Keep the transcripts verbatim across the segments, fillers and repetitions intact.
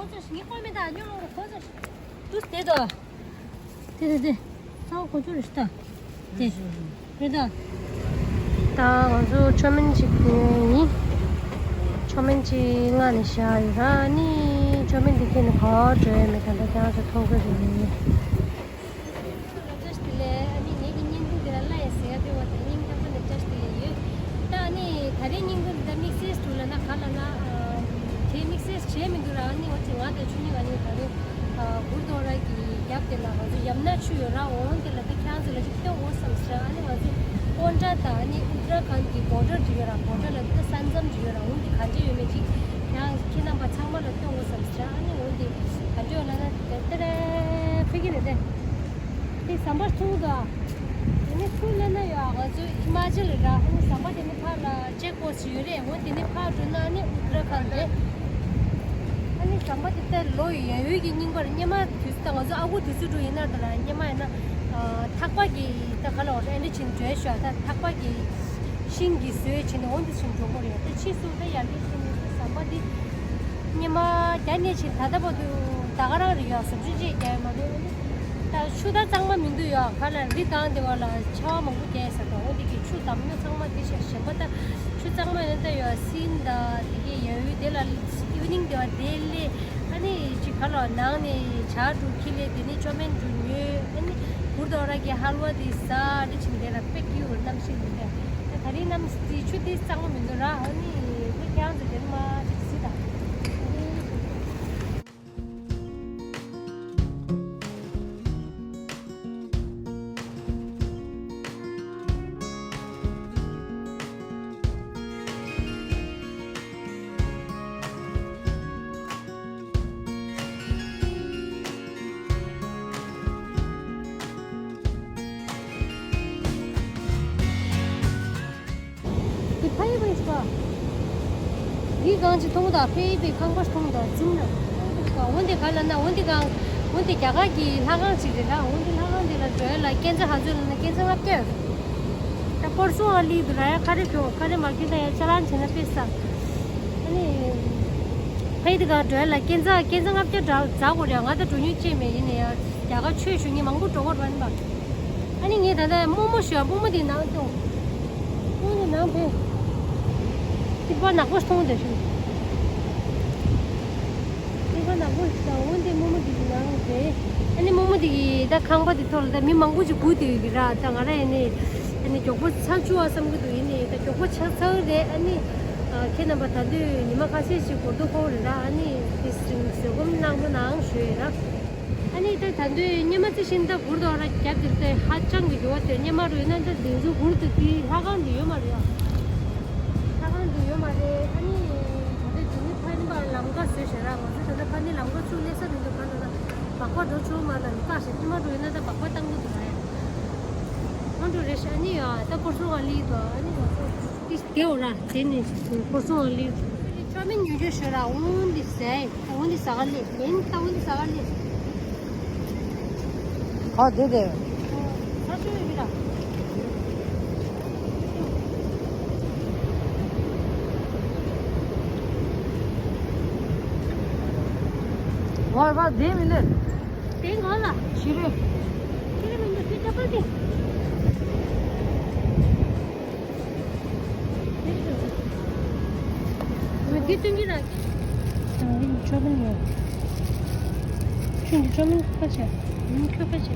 ཁོ་ཚོ་ཞིག་ངའི་ཀོ་མེད་ད་ཉོ་ལོ་ཁོ་ཚོ་ཞིག་ཏུ་དེ་དོ། དེ་དེ་དེ། ཚ་བོ་གོ་ཆོད་རེད་ཤི་ད། དེ། རེད་ད། ད་ང་ཚོ་ཅོ་མིན་ཅིག་ཡིན། ཅོ་མིན་ཅིག་མངགས་ནས་བཞག་ཡོད་ར་ནི། ཅོ་མིན་དེ་ཁྱེར་ནས་ག་པར་འགྲོ་ཡ་མེད་ད། ད་ཁྱེད་རང་ཚོ་མཐོང་གི་རེད། བཀྲ་ཤིས་བདེ་ལེགས། ཨ་ནི་ངེད་ཀྱི་བརྙན་ཐུང་འདི་ལ་ལ་ཡ་ཟེར་ཡ་དེ་བ་དེ་སྙིང་ཐག་པ་ནས་བཀྲ་ཤིས་བདེ་ལེགས་ཡོད། ད་ཨ་ནི་ད་རེས་བརྙན་ཐུང་འདི་ད་དམིགས་བསལ་དུ་ལ་ན་ག་ལ་ན། དེ་དམིགས་བསལ་བྱས་མི་འདུག་ར། ཨ་ནི་འོ་ཅི་ང་དང་ཆུ་ནི་ང་ནི་ད་རེས་གུར་དོ་ར་གི་རྒྱབ་དེ་ལ་ང་ཚོ་ཡམ་ན་ཆུ་ཡོད་ར། འོང་དེ་ལ་དེ་ཁྱང་ཚོ་ལ་ཅིག་སྟོན་འོ་བསམ་ཟེར། ཨ་ནི་ང་ཚོ་ཀོན་ཏྲ་དང་ཨ་ནི་ཨུ་ཏྲ་ཁན་གི་བོར་ཌར་ཅིག་ཡོད་ར། བོར་ཌར་ལ་དེ་ས་མཚམས་ཅིག་ཡོད་ར། འོང་དེ་ག་འདྲ་ཡོད་མེད་ཅིག་ཁྱང་ཁྱེད་རྣམ་པ་ཚང་མ་ལ་སྟོན་འོ་བསམ་ཟེར། ཨ་ནི་འོང་དེ་ག་འདྲ་ཡོད་ལ་ན་དེ་དེ་རེ་ཕི་གི་རེད་དེ། དེ་ཟམ་པ་ཐུང་དང་། དེ་ནི་ཐུང་ལ་ན་ཡོད། ང་ཚོ་ཧི་མ་ཅལ་ར། ཨ་ནི་ཟམ་པ་དེ་ནི་ཕར་ལ་ཅེག་པོ་སི་ཡོད་རེད། འོ་དེ་ནི་ཕར་འགྲོ་ན་ནི་ཨུ་ཏྲ་ཁན་རེད། ཨ་ནི་ཟམ་པ་དེ་ལྟ་ལོ་ཡ་ཡོད་ཀྱི་རྙིང་པར་སྙེ་མ་དུས་ད་ང་ཚོ་ཨ་ཁུ་དུས་ཚོད་འགྲོ་ཡིན་ན་ད་ལ་སྙེ་མ་ཡིན་ན་ཐག་པ་གི་ད་ག་ལ་འོ་ཨེ་འདྲ་ཆེན་བྲོས་ཤོག་ད་ཐག་པ་གི་ཤིང་གི་བཟོས་བྱས་ནས་འོ་འདི་ཆེན་འགྲོ་གི་རེད། ད་ཕྱིས་སུ་ད་ཡར་རྒྱས་ཕྱིན་ནས་ད་ཟམ་པ་འདི་སྙེ་མ་རྒྱ་ནས་ཆེན་ད་ལྟ་བར་དུ་ད་ག་རང་རེད་ཡོད། ཟམ་ཆུ་ཅེས་རྒྱ་ཡོད་མ་རེད། ད་ཆུ་ད་གཙང་མ་མི་འདུག་ཡོད། ག་ལ་རི་སྒང་དེ་བ་ལ་ཆར་པ་མང་པོ་རྒྱག་ས་དང་འོ་དེ་གི་ཆུ་འདམ་ཉོ་ཚང་མ་དེ་ཤ་གཞན་པ་ད་ཆུ་གཙང་མ་ཡོད་ད་ཡོད། སིན་ད་དེ་གི་ཡ་ཡུལ་དེ་ལ་ཨི་ཝི་ནིང་དེ་བ་དེ་ལས་ཨ་ནི་ཅི་ག་ལ་ནང་ནས་ཇ་འགྲོ་ཁི་ལས་དེ་ནི་ཅོ་མན་འགྲོ་ཉོས། ཨ་ནི་གུར་དོ་ར་གི་ཧལ་ཝ་དེ་ཟ་འདི་ཆིན་དེ་ལ་དཔེ་སྐྱིད་པོ་གནམ་གཤིས་འདི་ད་ད་རིང་གནམ་དེ་ཆུ་དེ་གཙང་མ་མི་འདུག་ར། ཨ་ནི་དེ་ཁྱེད་རང་ཚོ་དེ་མ་ཅིག་གཟིགས་དང་། འདི་ཕ་ཡི་པ་ཡིན་པ། འདི་གང་ཅི་མཐོང་དང་ཕ་ཡི་པའི་ཁང་པ་མཐོང་དང་ཙུམ་ན། འོན་ཏེ་ག་ལ་ན་འོན་ཏེ་གང་། འོན་ཏེ་རྒྱ་གར་གྱི་ལྷ་ཁང་ཅིག་རེད་ལ། འོན་ཏེ་ལྷ་ཁང་འདི་ལ་འགྲོ་ཡ་ལ་སྐས་འཛེག་ག་ཚོད་ལ་ན་སྐས་འཛེག་ལྔ་བརྒྱ་ཡོད་རེད། ད་སྐོར་སྲུང་ཨ་ལི་འདི་ར་ཡ་ཁ་རེ་བྱོ་ཁ་རེ་མ་ཁྱོད་ད་ཡ་ཅ་ལན་བྱེད་ན་དཔེ་ས། ཨ་ནི། ཕ་ཡི་འདི་གང་འགྲོ་ཡ་ལ་སྐས་འཛེག་སྐས་འཛེག་ལྔ་བརྒྱ་འདྲ་འཛེག་དགོས་རེད། ང་ད་འགྲོ་མྱོང་ཅེས་མེད་ཡིན་ནའི་ཡ། རྒྱ་གར་ཆོས་ཞུ་མཁན་མང་པོ་འགྲོ་གི་རེད་པ། ཨ་ནི་ངས་ད་ལྟ་རྨོ་མོ་ཞུ་ཡ། རྨོ་མོ་དེ་ནང་སྟོན། རྨོ་མོ་དེ་ནང་ཕེབས། ཐིགས་པ་ནག་པོ་ཞིག་མཐོང་དེ་ཞུ། ཐིགས་པ་ནག་པོ་ཞིག་དང་འོན་ཏེ་རྨོ་མོ་དེ་གི་ནང་རེད། ཨ་ནི་རྨོ་མོ་དེ་གི་ད་ཁང་པ་དེ་ཐོག་ལ་ད་མི་མང་པོ་ཞིག་སྒུག་བསྡད་ཡོད་ཀྱི་ར། ད་ང་ར་ཡིན་ནའི་ཨ་ནི་མགྱོགས་པོ་ཚར་བཅུག་ཨ་བསམ་གྱི་འདུག་ཡིན་ནའི་ད་མགྱོགས་པོ་ཆགས་ཚར་རེད། ཨ་ནི་ཁྱེད་རྣམ་པ་ད་དུང་ཉི་མ་ཁ་ཤས་ཤིག་འགོར་དུ་ཁོ་རེད་ར། ཨ་ནི་དེ་བཟོད་སྒོམ་གནང་རོགས་གནང་ཞུ་ཡ་ར། ཨ་ནི་ད་ད་དུང་སྙེ་མ་རྩི་ཤིང་ད་གུར་དུ་ར་རྒྱབ་དེར་ཏེ་ཧ་ཅང་གི་འགྱུར་བ་དེ་སྙེ་མ་རུ་ཡོད་ན་ད་དེ་ཚོ་གུར་དུ་དེ་ལྷ་ཁང་དུ་ཡོད་མ་རེད་ཡ། ལྷ་ཁང་དུ་ཡོད་མ་རེད། ཨ་ནི་ད་ལྟ་དེ་ནི་ཕ་ནི་པ་ལམ་ཁ་བཟོས་ཤག་ར། ང་ཚོ་ད་ལྟ་ཕ་ནི་ལམ་ཁ་ཚུར་སླེབས་ས་དེ་ཚོ་ག་ལ་ལ་སྦག་སྦག་འགྲོ་ཆོག་མ་ལ་ནི་བཀག་ཤག་སྙེ་མ་རུ་ཡོད་ན་ད་སྦག་སྦག་བཏང་གི་འདུག་ར་ཡ། ང་འགྲོ་རེད་ཤག་ཨ་ནི་ཡ་ད་སྐོར་སྲུང་ཨ་ལི་དང་ཨ་ནི་ང་ཚོ། དེ་དེའོ་ར་དེ་ནི་སྐོར་སྲུང་ཨ་ལི། ཅོ་མིན་ཉོ་རྒྱུ་ཞོར་ར་འོན་ཏེ་ཟས་འོན་ཏེ་ཟ་ག་ལེ་མིན་ད་འོན་ཏེ་ཟ་ག་ལེ། ཨ་དེ་དེ། ས་ཆུ་ཡོད་ཀྱི་ར། ཝ་ཝ་དེ་མི་ལེ། དེ་ང་ལ། ཤི་རེ། ཤི་རེ་མི་འདུག་ཤི་ཅག་པ་དེ། འདི་སྟོན་གྱི་ར། ཨ་ནི་ཅོ་མིན་ཡོད། ཁྱོད་འདི་ཅོ་མིན་ཁ་ཆེ། མིན་ཁྱོད་ཁ་ཆེ།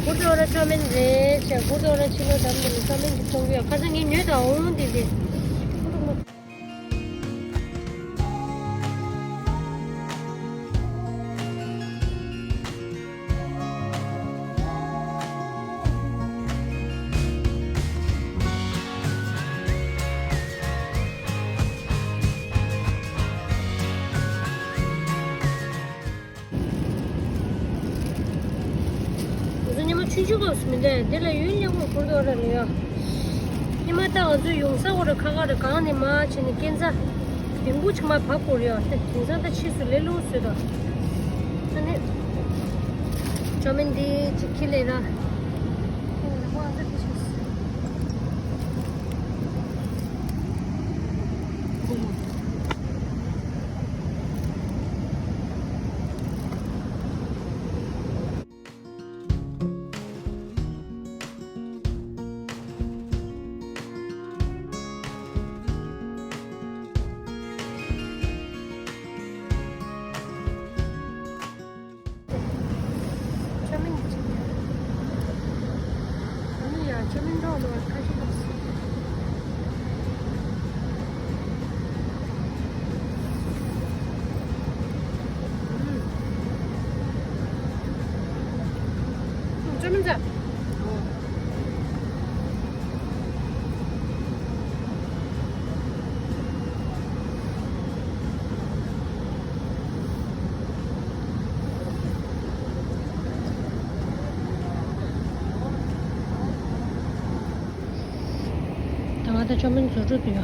གུར་དོ་ར་ཅོ་མིན་རེད་ཅེ། གུར་དོ་ར་ཕྱི་ལོ་དམ་དེ་ལ་ཅོ་མིན་གྱི་ཚོང་གི་ཡོད། ཁ་སང་ངས་ཉོས་དང་འོང་དེ་དེ། ང་ཚོ་ཉི་མ་ཆུང་ཆུང་སྐབས་སུ་མི་འདྲ་འདི་ལ་ཡུན་རིང་པོ་འཁོར་འདུག་ར་ལ་ཡ། ཉི་མ་ད་ང་ཚོ་ཡོང་ས་འོ་ར་ཁ་ཁ་ར་གང་ནས་མ་བྱས་ནས་སྐས་འཛེག་རིང་པོ་ཅིག་མ་བབས་དགོས་རེད་ཡ། དེང་སང་ད་ཕྱིས་སུ་ལས་སླ་བོ་བཟོས་དང་། ཨ་ནི། ཅོ་མིན་འདི་ཅིག་ཁྱི་ལས་ར། ཨོ་ལ་ཧོ་ཨ་ཚ་ཁྱི་ཤོག་ད་ང་ད་ཅོ་མིན་བཟོ་འགྲོ་དུ་ཡ།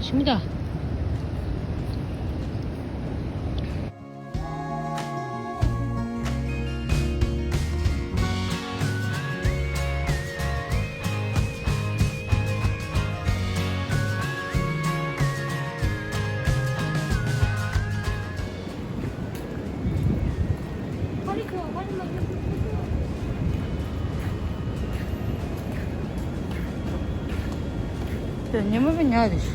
ཞི་མི་ད། དེ་ཉི་མ་བི་ཉག་རེད།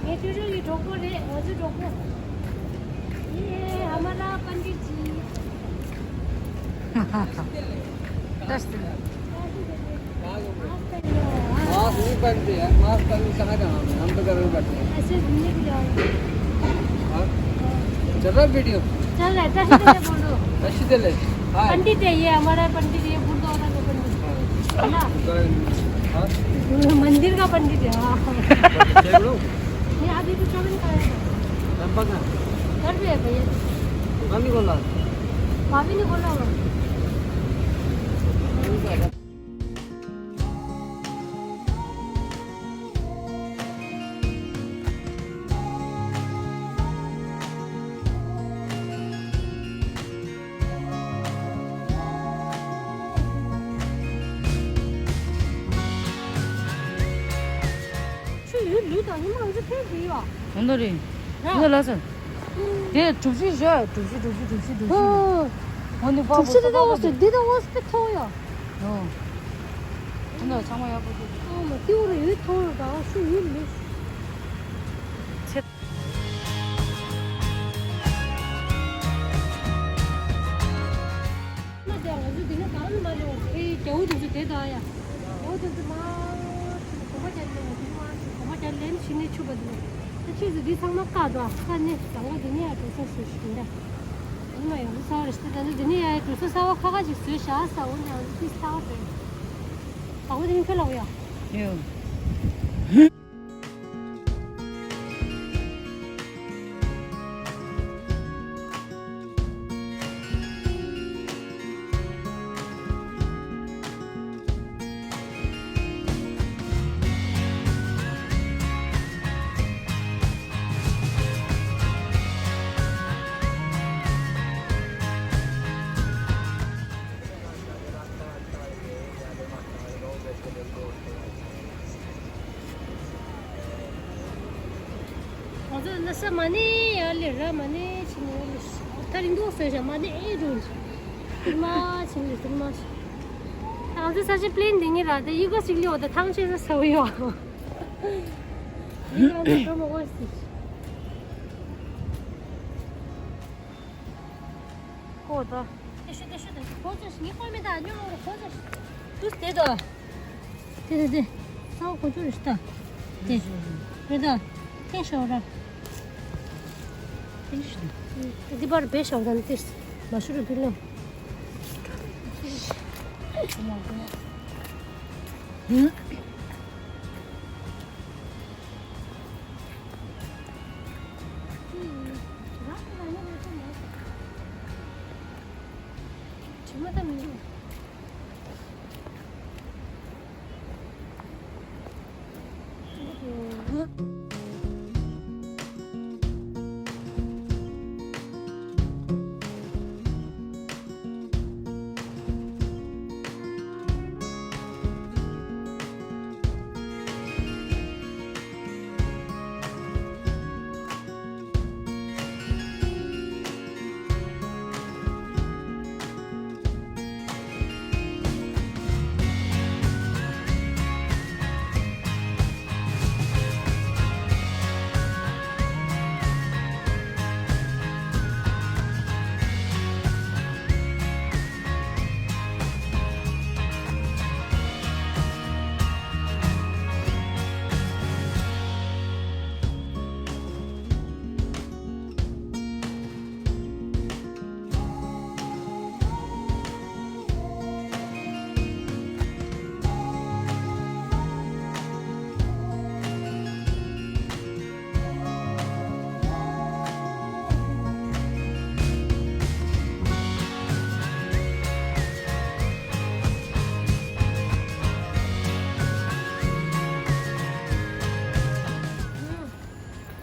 ངའི་ཅོ་ཅོ་ཡི་གྲོགས་པོ་རེད། ང་ཚོའི་གྲོགས་པོ། ये हमारा पंडित जी। दस दिन। मास्क नहीं पहनते यार, मास्क पहन के कहाँ जाना हमने? हम तो घर में बैठे हैं। ऐसे घूमने के लिए आए हैं। हाँ? चल रहा है वीडियो? चल रहा है, तशी तशी बोलो। तशी तशी। हाँ। पंडित है ये, हमारा पंडित, ये गुरुद्वारा का पंडित। हाँ। है ना? हाँ? मंदिर का पंडित है, हाँ। चलो। नहीं, अभी तो चौबीस का है। हम पता। घर पे है भैया। भाभी बोला। भाभी ने बोला होगा। ཁྱོད་ཡུལ་ལུས་དང་ཉི་མ་ང་ཚོ་ཕན་གྱི་ཡོད། ཧོན་དོ་རེད། ར། ཡོད་ལ་ས། དེ་གྲུ་བཞི་བཞག་གྲུ་བཞི་གྲུ་བཞི་གྲུ་བཞི་གྲུ་བཞི། ཧོ། ཧོན་དེ་པགས་པ་གྲུ་བཞི་དེ་ད་འོ་སེ་འདི་ད་འོ་སེ་ཐོ་ཡ། ཨོ། དེ་ནས་ཚང་མ་ཡག་པོ་འདུག་ཨོ་མ་ཏི་འོ་ར་ཡོད་ཐོ་ར་ད་འོ་སུ་ཡོད་མེད། ཚེ། མ་དེ་ང་ཚོ་འདི་ནས་གང་ནས་མ་རེད་བ། ཨེ་རྒྱ་བོ་དེ་ཚོ་དེ་ད་ཡ། རྒྱ་བོ་དེ་ཚོ་མ་གོམ་པ་རྒྱག་ལེན་གོམ་པ་རྒྱག་ལེན་ཕྱི་ནས་ཆུ་བ་དེ་ནས་ད་ཕྱིས་སུ་འདི་ཚང་མ་བཀག་འགྲོ། བཀག་ནས་ཟང་ངེ་འདི་ནས་ཡ་འགྲོ་ས་བཟོས་ཤིག་འདྲ། ཨ་མ་ཡང་ས་བ་རེ་ཤི་ད་འདི་ནས་ཡ་འགྲོ་ས་ས་བ་ཁ་ཁ་ཅིག་བཟོས་བཞག་ས་འོ་ནས་ཨ་འདི་ས་བ་རེད། ཟང་ངེ་འདི་ནས་ཁྱོད་ལ་འོ་ཡ། ཡོ། ང་ཚོ་ན་ས་མ་ནི་ཡར་ལེ་ར་མ་ནི་ཕྱི་ནི་ཡར་ལེ་ཐ་རིང་འདུག་ཟེར་བཞག་མ་ནི་ཨེ་འགྲོ་ནི་ཐུར་མ་ཕྱི་ནི་ཐུར་མ་ཕྱི། ང་ཚོ་ས་ཆ་པི་ལེན་འདི་ཉིད་ར་དེ་ཡི་ག་ཞིག་ལེ་འོ་ད་ཐང་ཆད་ས་ས་བ་ཡོ། ཡི་ག་འདི་འགྲོ་མ་གོ་ཞིག་ཀོ་ད། དེ་ཤུ་དེ་ཤུ་དེ་ཁོ་ཚོ་ཞིག་ངའི་ཁོ་མི་ད་ཉོ་རོ་ཁོ་ཚོ་ཞིག་ཏུས་དེ་དོ། དེ་དེ་དེ། ས་འོ་ཁོ་ཚོ་རེ་ཤི་ད། དེ། རེ་ད། ཐེན་ཤོ་ར། ཐེན་ཤོ་ར། དེ་པར་བེ་ཤོ་དང་ཏིས། མ་ཤུ་རུ་བི་ལོ།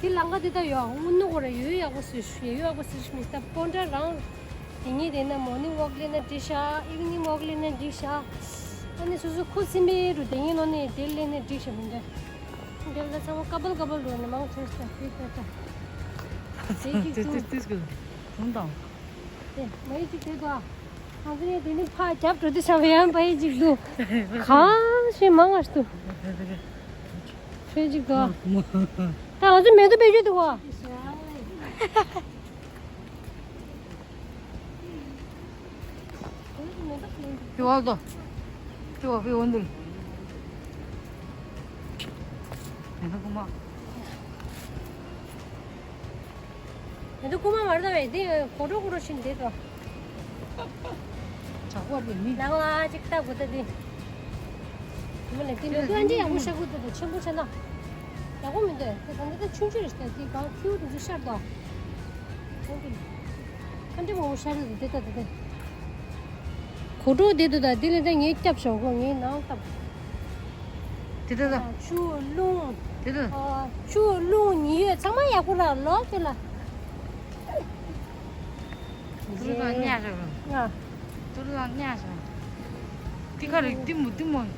དེ་ལང་ཀ་དེ་ད་ཡོད། དངུལ་ནུ་གོ་ར་ཡོད་ཡག་པོ་བཟོས་ཤུ་ཡོད་ཡག་པོ་བཟོས་ཤུ་མི་ད་སྤོན་ཏྲ་རང་དེ་ཉིད་དེ་ན་མོར་ནིང་ཝོག་ལེན་ན་འགྲིག་ཤག་ཨིབ་ནིང་ཝོག་ལེན་ན་འགྲིག་ཤག་ཨ་ནི་སོ་སོ་ཁུ་སིམ་པའི་རུ་དེ་ཉིད་ནོ་ནི་དེ་ལེན་ན་འགྲིག་ཤག་མི་འདྲ། འདི་ལ་ཚང་མ་ཀ་བལ་ཀ་བལ་རུ་ནི་མང་ཆེ་ཤག་དེ་ད་ད་དེ་གཅིག་ཏུ་དེ་དེ་དེ་དེ་དང་དེ་མ་ཡི་གཅིག་དེ་དོ། ང་ཚོ་ནས་དེ་ནི་ཕ་རྒྱབ་འགྲོ་དུས་ཤ་བའི་ཡང་པ་ཡི་གཅིག་འདུག་གང་ཞིག་མང་ང་འདུག་ཆོས་གཅིག་འདུག་ད་ང་ཚོ་མེ་ཏོག་བེད་སྤྱོད་འདུག་བ། ཕི་བ་དོ། ཕི་བ་ཕི་བ་འདུག་མེ་ཏོག་ཀུ་མ། ཡ་ད་རྐུ་མ་མ་རེད་ད་བས་འདི་གོ་འགྲོ་གོ་འགྲོ་ཕྱིན་བསྡད་དོ། གྲགས་པ་དེ་མི། ནང་ལ་ཅིག་ལྟ་དགོས་ད་འདི། མི་ལ་འདི་ལ་ཏན་ཏན་ཡག་པོ་ཤ་དགོས་ད་འདི་ཆེན་པོ་ཆེ་ན། ཡག་པོ་མི་འདུག་དེ་ད་འདི་ད་ཆུང་ཆུང་རེད་ད་འདི་གང་ཁྱིའུ་དེ་ཚོ་ཤར་དོ། ཁ་འདྲི་མང་པོ་ཤར་རེད་འདི་ད་འདི་ད། གོ་འགྲོ་བསྡད་འདུག་ད་འདི་ལ་ད་ངས་སྐྱབས་ཞོག་གོ་ངས་ནང་བཏབ། དེ་ལྟ་ད། ཆུ་རླུང་། དེ་ལྟ། ཨ། ཆུ་རླུང་ཉི་འོད་ཚང་མ་ཡག་པོ་རག་ལོ་དེ་ལ། ཏུ་རུ་དང་གཉའ་ཤ། ང་། ཏུ་རུ་དང་གཉའ་ཤ། ཏི་ཁ་རིག་ཏི་མུ་ཏི་མུ།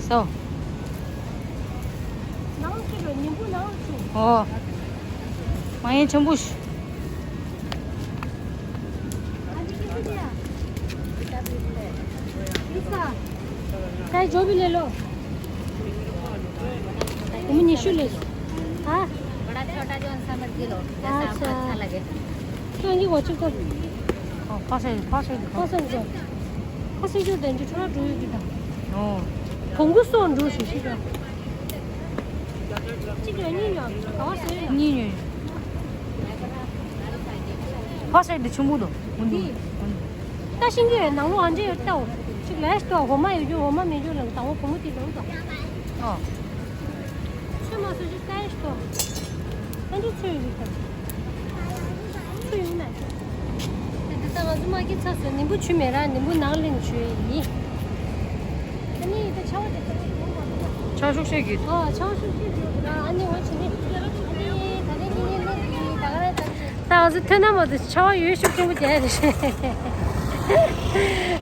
སོ། ཨོ། མ་ཡིན་ཆེན་པོ་ཞིག་ས་ཇོ་བི་ལེ་ལོ། ཉི་ཤུ་ལེ། ཨ། बड़ा छोटा जो सा मत गिलो, जैसा आपको अच्छा लगे। ཁྱོད་ཀྱིས་གོ་ཆོད་ཀོ། ཨོ། ཕ་སེ་ཕ་སེ་འདི་ཕ་སེ་འདི། ཕ་སེ་ཇོ་དན་ཇོ་ཁྲ་འགྲོ་ཡོད་ཀྱི་དང་། ཨོ། བོང་གུ་སོགས་འགྲོ་ཞིག་ཞིག་དང་། གཅིག་ཡོད་གཉིས་ཡོད་ག་བ་སེ་ཡོད། གཉིས་ཡོད། ཕ་སེ་འདི་ཆུང་མོ་དང་། འོ་འདི། འདི། ད་ཤིང་གི་ནང་ལོ་ཨ་འདྲེ་ཡོད་ལྟའོ། ཅིག་ལས་ཏོ་འོ་མ་ཡོད་རྒྱུ་འོ་མ་མེད་རྒྱུ་ལ་དང་བོ་བུ་མོ་དེ་ལོ་དང་། ཨོ། ཆོས་མ་སོ་ཞིག་ལྟ་ཡས་ཏོ། ཨ་འདྲེ་ཚོས་ཡོད་དང་། ཚོས་ཡོད་ན། དེ་ད་ང་ཚོ་མ་གི་ཚ་སོ་ནིམ་བུ་ཆུ་མེད་ར་ནིམ་བུ་ནག་ལེན་ཆུ་ཡིན། ཨ་ནི་ད་ཆ་བ་དེ་ཆ་བ་ཆ་ཤུགས་ཤིག་གི། ཨོ་ཆ་བ་ཤུགས་ཤིག་གི་ཨ་ནི་འོ་ཆུ་ནི་ཨ་ནི་ད་རེ་ནི་ནི་ནི་ད་ག་ར་ད། ད་ང་ཚོ་ཐོན་ན་མ་གཏོགས་ཆར་པ་ཡོད་ཤུགས་ཆེན་པོ་རྒྱག་ཡ་རེད།